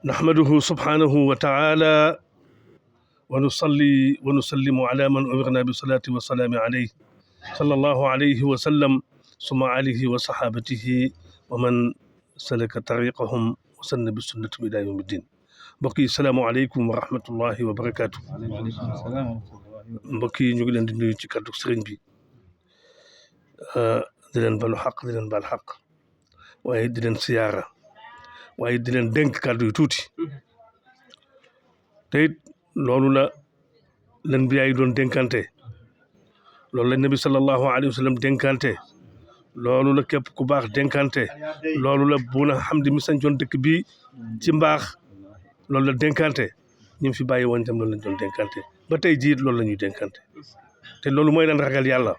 نحمده سبحانه وتعالى ونصلي ونسلم على من أمرنا بالصلاة والسلام عليه صلى الله عليه وسلم ثم عليه وصحابته ومن سلك طريقهم وسن بالسنة إلى يوم الدين. mbokk yi salaamaaleykum wa rahmatullahi wa barakaatu. mbokk yi ñu ngi leen di nuyu ci kàddu sëriñ bi di leen balu xaq di leen bal xaq waaye di leen siyaara waaye di leen dénk kàddu yu tuuti te it loolu la leen bi yaay doon dénkante loolu la nabi sallallahu alayhi wa sallam dénkante loolu la képp ku baax dénkante loolu la Bouna Hamdi mi sañcoon dëkk bi ci mbaax loolu la dénkante ñu fi bàyyi woon tam loolu lañ doon dénkante ba tey jiit loolu la ñuy dénkante te loolu mooy lan ragal yàlla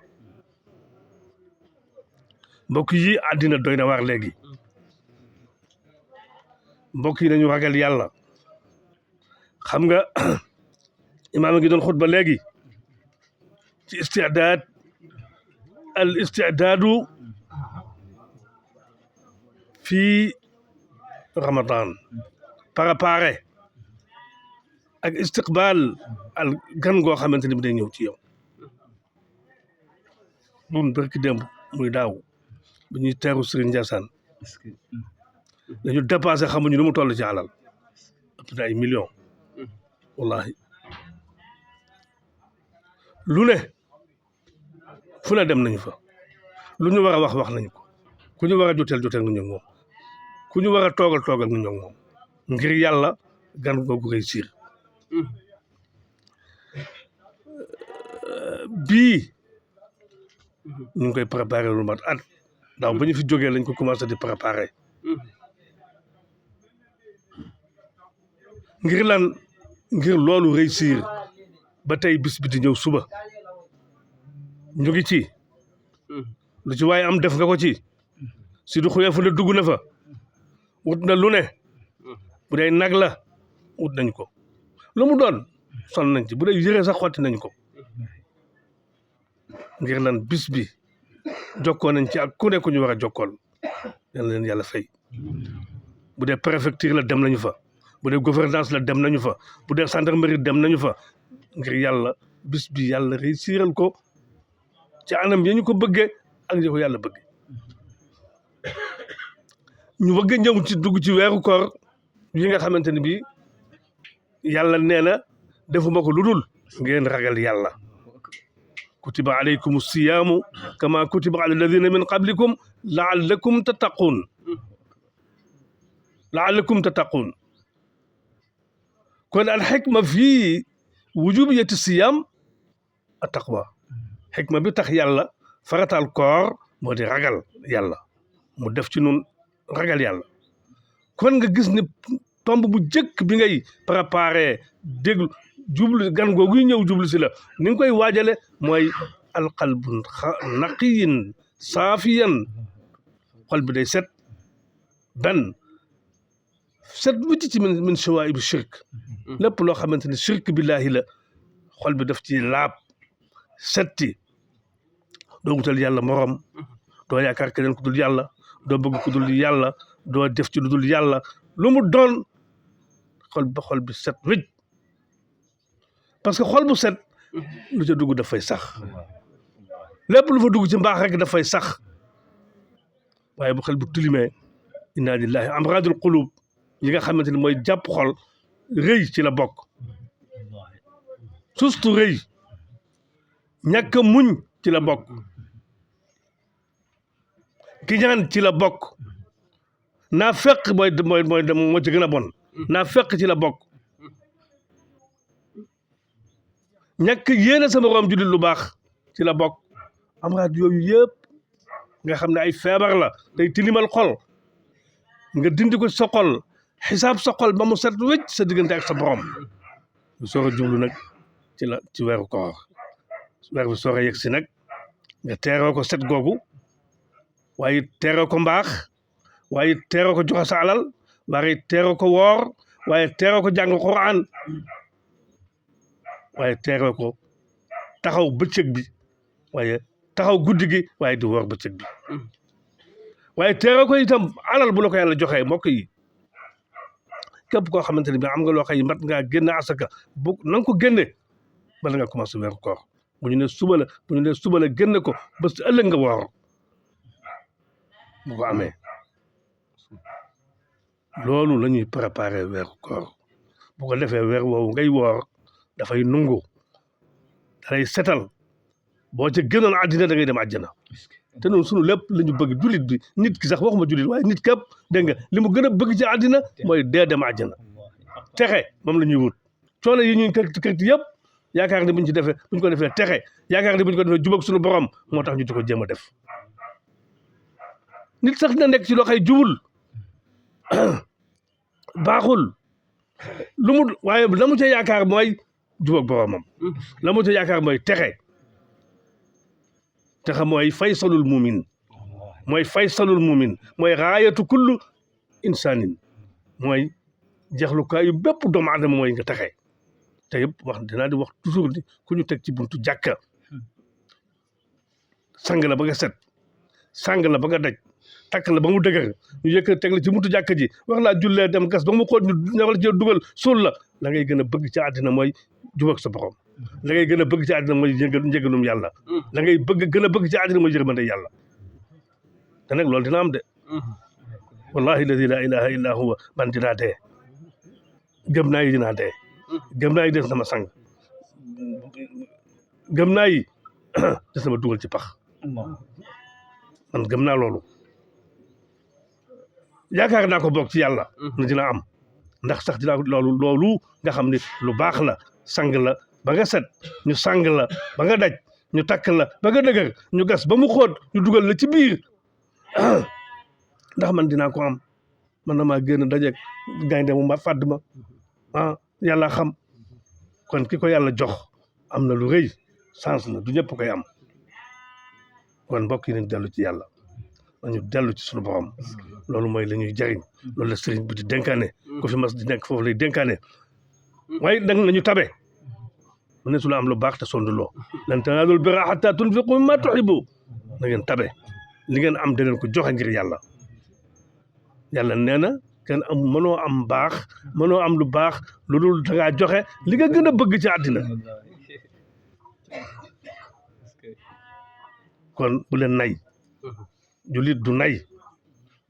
mbokk yi àddina doy na waar léegi mbokk yi nañu ragal yàlla xam nga imaam a ngi doon xutba léegi ci istidaadu fii Ramadan préparé ak istiqbaal al gan goo xamante ni bi day ñëw ci yow loolu barki démb muy daaw bi ñuy teeru Serigne Ndiassane dañu dépassé xamuñu nu mu toll ci alal ëpp na ay millions wallahi lu ne fu ne dem nañu fa lu ñu war a wax nañu ko ku ñu war a joteel nañu moom ku ñu war a toogal nañu moom ngir yàlla gan googu réussir bii ñu ngi koy préparé lu mat at daaw ba ñu fi jógee lañ ko commencé di préparé ngir lan ngir loolu réussir ba tey bis bi di ñëw suba ñu ngi ci lu ci waaye am def nga ko ci si du xuyee fu ne dugg na fa wut na lu ne bu dee nag la wut nañ ko lu mu doon sol nañ ci bu dee yére sax xotti nañ ko ngir lan bis bi jokkoo nañ ci ak ku ne ku ñu war a jokkool yal na leen yàlla fay bu dee préfecture la dem nañu fa bu dee gouvernance la dem nañu fa bu dee gendarmerie dem nañu fa ngir yàlla bis bi yàlla réussiral ko ci anam ya ñu ko bëggee ak ñu ko yàlla bëggee ñu bëgg ñëw ci dugg ci weeru koor yi nga xamante ne bii yàlla nee na defuma ko lu dul ngeen ragal yàlla kutiba alaykum siyaamu kama kutiba ala alladina min qablikum laallakum tattaquun kon al xikma fii wujubiyati siyaam a taqwa xikma bi tax yàlla faratal koor moo di ragal yàlla mu def ci nun ragal yàlla kon nga gis ne tomb bu jëkk bi ngay préparé déglu jublu gan googu ñëw jublu si la ni nga koy waajale mooy alqalbu naqiyin saafiyan xol bi day set set wicc ci min shawaa'ibi shirk lépp loo xamante ne shirk billahi la xol bi daf ci laab setti doo wutal yàlla morom doo yaakaar keneen ku dul yàlla doo bëgg ku dul yàlla doo def ci lu dul yàlla lu mu doon xol bi set wicc parce que xol bu set lu ca dugg dafay sax lépp lu fa dugg ci mbaax rek dafay sax waaye bu xel bu tilimee inna lillahi amradul qulub yi nga xamante ne mooy jàpp xol rëy ci la bokk surtout rëy ñàkk muñ ci la bokk kiñaan ci la bokk naa fekk moo ci gën a bon naa fekk ci la bokk ñàkk yéene sama room jullit lu baax ci la bokk amraad yooyu yëpp nga xam ne ay feebar la day tilimal xol nga dindi ko sa xol xisaab sa xol ba mu set wécc sa diggante ak sa borom lu soog a jublu nag ci weeru koor weer bi soog a yegg si nag nga teeroo ko set googu waaye teeroo ko mbaax waaye teeroo ko joxe sa alal waaye teeroo ko woor waaye teeroo ko jàng Qur'an waaye teeroo ko taxaw bëccëg bi waaye taxaw guddi gi waaye di woor bëccëg bi waaye teeroo ko itam alal bu la ko yàlla joxee mbokk yi képp koo xamante ne bi am nga loo xëy mat ngaa génne asaka bu na nga ko génne bala nga commencé weeru koor bu ñu ne suba la génne ko ba si ëllëg nga woor bu ko amee loolu la ñuy préparé weeru koor bu ko defee weer woowu ngay woor dafay nungu dalay setal boo ca génnoon àddina da ngay dem àjjana te noonu sunu lépp la ñu bëgg jullit bi nit ki sax waxuma jullit waaye nit képp dégg nga li mu gën a bëgg ci àddina mooy dee dem àjjana texe moom la ñuy wut coono yi ñuy kërti yëpp yaakaar ne buñ ko defee texe yaakaar ne buñ ko defee jubag suñu borom moo tax ñu di ko jéem a def nit sax dina nekk ci loo xay jubul baaxul waaye la mu ca yaakaar mooy jubag boromam la mu ca yaakaar mooy texe mooy faysalul mumin mooy raayatu kullu insanin mooy jeexlukaayu bépp doomu aadama mooy nga texe te yëpp dinaa di wax toujours ni ku ñu teg ci buntu jàkka sang la ba nga set sang la ba nga daj takk la ba mu dëgër ñu yëkk teg la ci buntu jàkka ji wax laa jullee dem gas ba mu xool ñu ñawal ci dugal suul la ngay gën a bëgg ci àddina mooy jubag sa borom la ngay gën a bëgg ci àddina mooy njëgalum yàlla la ngay gën a bëgg ci àddina mooy yërmande yàlla te nag loolu dina am de wallahi alladi la ilaha illa huwa man dinaa dee gëm naa yi dinaa dee gëm naa yi des na ma sang gëm naa yi des na ma dugal ci pax man gëm naa loolu yaakaar naa ko bokk ci yàlla ne dina am ndax sax dinaa loolu nga xam ne lu baax la sang la ba nga set ñu sang la ba nga daj ñu takk la ba nga dëgër ñu gas ba mu xóot ñu dugal la ci biir ndax man dinaa ko am man na maa génn dajeeg gaynde mu ma fàdd ma yàlla xam kon ki ko yàlla jox am na lu rëy sens la du ñëpp koy am kon mbokk yi nañ dellu ci yàlla nañu dellu ci suñu borom loolu mooy la ñuy jariñ loolu la sëriñ bi di dénkaane ku fi mas di nekk foofu lay dénkaane waaye nag nañu tabe mu ne su la am lu baax te sonduloo lan tanaalul birra hattaa tunfiqu mimmaa tuhibbuun na ngeen tabe li ngeen am da ngeen ko joxe ngir yàlla yàlla nee na kenn mënoo am baax mënoo am lu baax lu dul da ngaa joxe li nga gën a bëgg ci àddina kon bu leen nay jullit du nay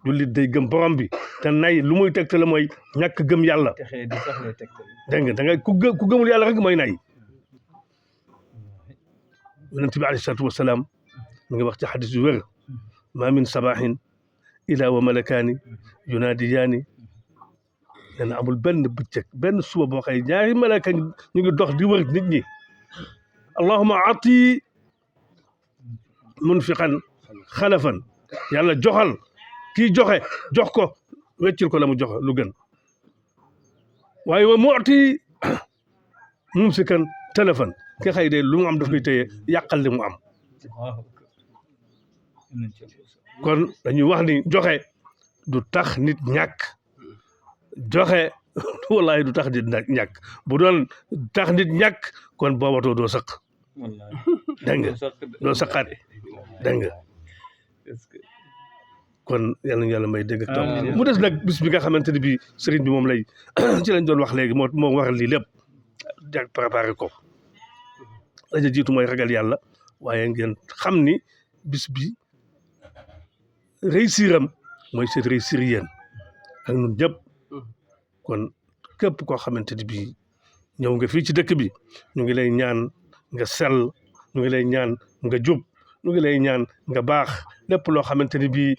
jullit day gëm borom bi te nay lu muy tegtale mooy ñàkk gëm yàlla dégg nga da ngay ku gëmul yàlla rek mooy nay yonent bi alayhi salaatu wasalaam mi ngi wax ci xadis yu wér ma min sabahin ila wa malakaani yunaadiyaani nee na amul benn bëccëg benn suba boo xëy ñaari malaka ñu ngi dox di wër nit ñi allahuma ati munfiqan xalafan yàlla joxal kii jox ko weccil ko la mu joxe lu gën waaye wa mu'ti mumsikan téléphone ki xëy de lu mu am daf koy téye yàqal li mu am kon dañuy wax ni joxe du tax nit ñàkk joxe wallahi du tax nit ñàkk bu doon tax nit ñàkk kon boobatoo doo sëq dégg nga doo sëqaat dégg nga kon yal nañu yàlla may dégg ak topp mu des nag bis bi nga xamante ne bii sëriñ bi moom lay ci lañ doon wax léegi moo waral lii lépp jag préparé ko la ja jiitu mooy ragal yàlla waaye ngeen xam ni bis bi réussir am mooy seen réussir yéen ak ñun ñëpp kon képp koo xamante ni bii ñëw nga fii ci dëkk bi ñu ngi lay ñaan nga sell ñu ngi lay ñaan nga jub ñu ngi lay ñaan nga baax lépp loo xamante ni bii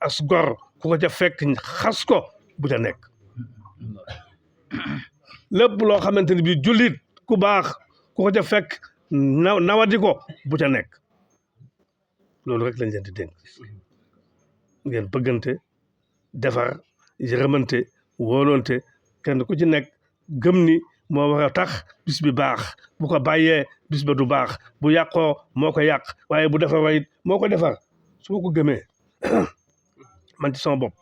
as gor ku ko ca fekk xas ko bu ca nekk lépp loo xamante ni bii jullit ku baax ku ko ca fekk nawadi ko bu ca nekk loolu rek lañ leen di dénk ngeen bëggante defar yërëmante wóolonte kenn ku ci nekk gëm ni moo war a tax bis bi baax bu ko bàyyee bis ba du baax bu yàqoo moo ko yàq waaye bu defar wayit moo ko defar su ma ko gëmee man ci sama bopp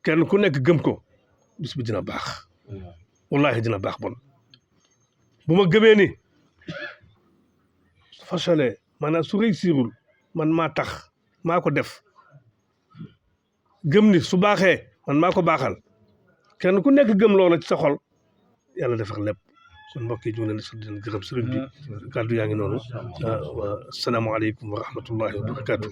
kenn ku nekk gëm ko bis bi dina baax wallahi dina baax bon bu ma gëmee ni su fachalee maanaam su réussirul man maa tax maa ko def gëm ni su baaxee man maa ko baaxal kenn ku nekk gëm loola ci sa xol yàlla defar lépp kon mbokk yi ñu ngi leen di sant di leen gërëm sëriñ bi kàddu yaa ngi noonu wa salaamualeykum wa rahmatullahi wa barakatuh